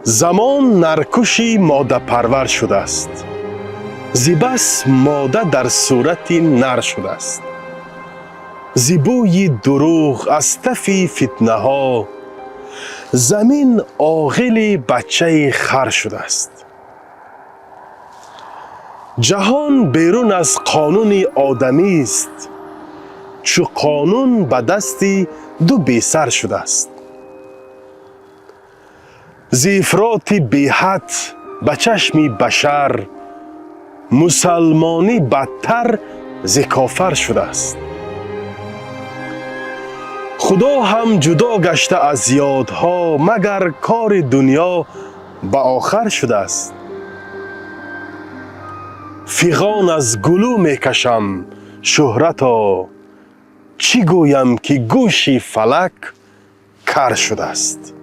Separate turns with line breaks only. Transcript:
Замон наркуши моддапарвар шудааст, зи бас мода дар сурати нар шудааст. Зи бӯи дурӯғ, аз тафи фитнаҳо замин оғили бачаи хар шудааст. Ҷаҳон берун аз қонуни одамист, чу қонун ба дасти ду бесар шудааст. Зи ифроти беҳад ба чашми башар мусалмонӣ бадтар зи кофар шудааст. Худо ҳам ҷудо гашта аз ёдҳо, магар кори дунё ба охар шудааст. Фиғон аз гулӯ мекашам, шӯҳрато, чӣ гӯям, ки гӯши фалак кар шудааст.